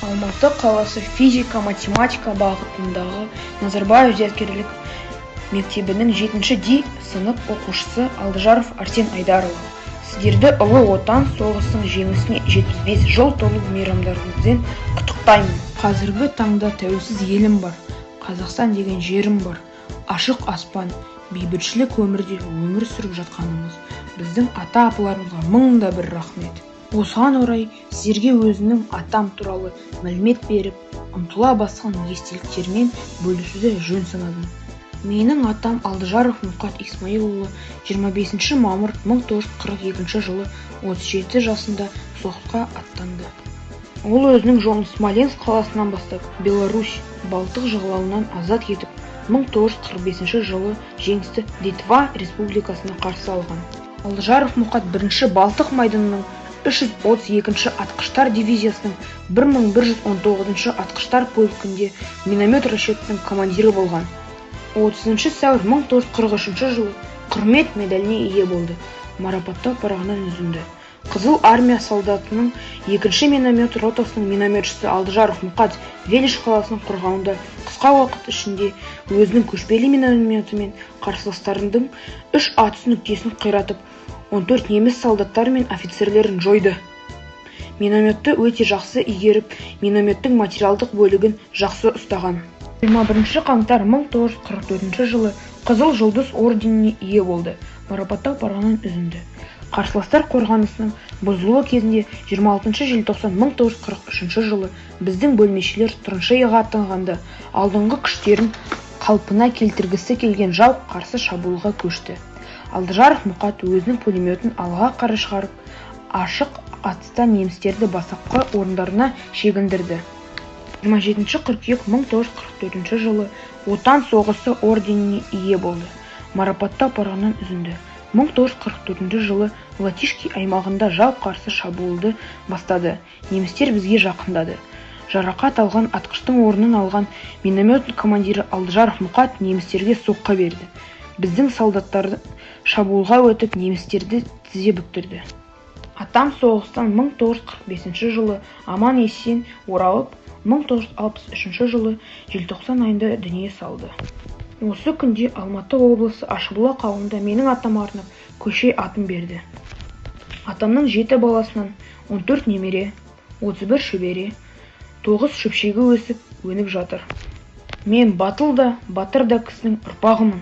Алматы қаласы физика-математика бағытындағы Назарбаев зияткерлік мектебінің 7 Д сынып оқушысы Алдыжаров Арсен Айдарұлы. Сіздерді Ұлы Отан соғысының жеңісіне 75 жыл толу мейрамдарыңызбен құттықтаймын. Қазіргі таңда тәуелсіз елім бар, Қазақстан деген жерім бар. Ашық аспан, бейбітшілік өмірде өмір сүріп жатқанымыз біздің ата-апаларымызға мың да бір рахмет. Осыған орай сіздерге өзімнің атам туралы мәлімет беріп, ұмтыла басқан естеліктермен бөлісуді жөн санадым. Менің атам Алдыжаров Мұқат Исмаилұлы 25 мамыр 1942 жылы 37 жасында соғысқа аттанды. Ол өзінің жолын Смоленск қаласынан бастап, Беларусь, Балтық жағалауынан азат етіп, 1945 жылы жеңісті Литва Республикасына қарсы алған. Алдыжаров Мұқат бірінші Балтық майданының 332-ші атқыштар дивизиясының 1119-шы атқыштар полкінде миномет расчетінің командирі болған. 30 сәуір 1943 жылы Құрмет медаліне ие болды. Марапаттау парағынан үзінді. Қызыл армия солдатының екінші миномет ротасының минометшісі Алдыжаров Мұқат Велиж қаласының қорғауында қысқа уақыт ішінде өзінің көшпелі минометімен қарсыластарының 3 атыс нүктесін қиратып, 14 неміс солдаттары мен офицерлерін жойды. Минометті өте жақсы игеріп, минометтің материалдық бөлігін жақсы ұстаған. 21 қаңтар 1944 жылы Қызыл Жұлдыз орденіне ие болды. Марапаттау парағынан үзінді. Қарсыластар қорғанысының бұзылуы кезінде 26 желтоқсан 1943 жылы біздің бөлмешелер траншеяға аттанғанда алдыңғы күштерін қалпына келтіргісі келген жау қарсы шабуылға көшті. Алдыжаров Мұқат өзінің пулеметін алға қарай шығарып, ашық атыста немістерді бастапқы орындарына шегіндірді. 27 қыркүйек 1944 жылы Отан соғысы орденіне ие болды. Марапаттау парағынан үзінді. 1944 жылы Латишки аймағында жау қарсы шабуылды бастады. Немістер бізге жақындады. Жарақат алған атқыштың орнын алған миномет командирі Алдыжаров Мұқат немістерге соққы берді. Біздің солдаттарды шабуылға өтіп, немістерді тізе бүктірді. Атам соғыстан 1945 жылы аман есен оралып, 1963 жылы желтоқсан айында дүние салды. Осы күнде Алматы облысы Ащыбұлақ ауылында менің атама арнап көше атын берді. Атамның 7 баласынан 14 немере, 31 шөбере, 9 шөпшегі өсіп, өніп жатыр. Мен батыл да, батыр да кісінің ұрпағымын.